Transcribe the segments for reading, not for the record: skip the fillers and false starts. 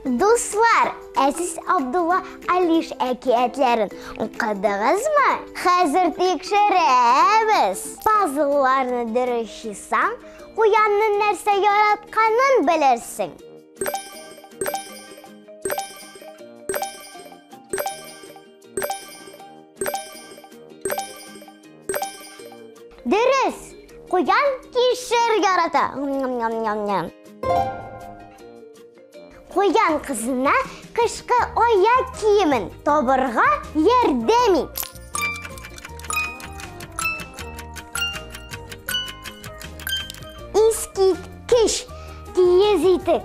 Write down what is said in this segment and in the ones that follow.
Дуслар, ә сез Абдулла Алиш әкиятләрен укыдыгызмы? Хәзер тикшерәбез. Пазлларны дөрес җыйсаң, куянның нәрсә яратканын белерсең. Дөрес, куян кишер ярата. Ням-ням-ням-ням. Куян кызына кышкы аяк киемен табырга ярдәм ит. Искиткеч киез итек.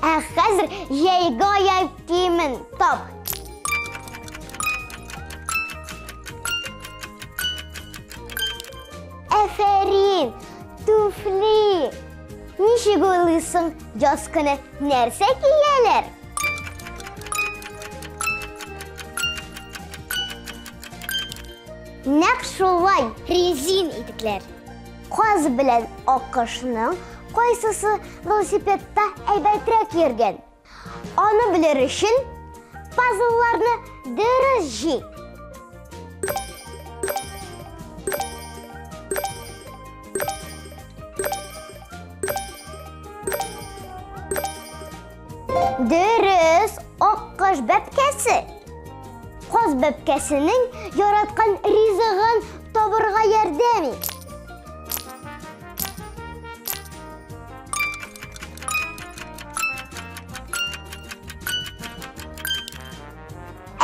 Ә хәзер җәйге аяк киемен тап. Әфәрин, туфли. Ничек уйлыйсың, яз көне нәрсә кияләр? Нәкъ шулай, резин итекләр. Каз белән аккошның кайсысы велосипедта әйбәтрәк йөргән? Аны белер өчен пазлларны дөрес җый. Дөрес, аккош бәбкәсе. Каз бәбкәсенең яраткан ризыгын табырга ярдәм ит.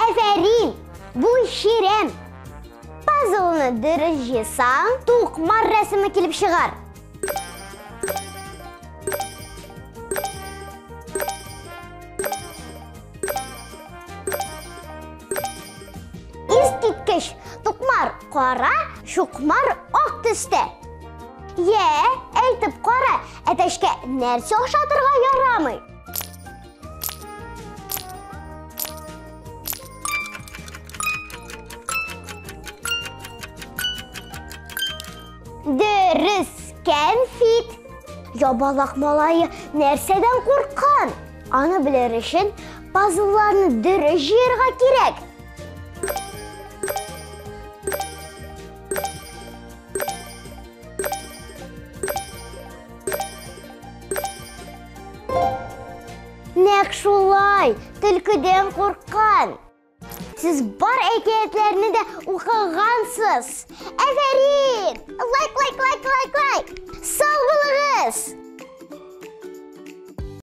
Әфәрин, бу чирәм. Пазлны дөрес җыйсаң, тукмар рәсеме килеп чыгар. Искиткеч, тукмар кара, чукмар ак төстә. Йә, әйтеп кара, әтәчкә нәрсә ашатырга ярамый? Дөрес, кәнфит. Ябалак малае нәрсәдән курккан? Аны белер өчен пазлларны дөрес җыярга кирәк. Нәкъ шулай, төлкедән курккан. Сез бар әкиятләрне дә укыгансыз. Әфәрин! Лайк, лайк, лайк, лайк, лайк!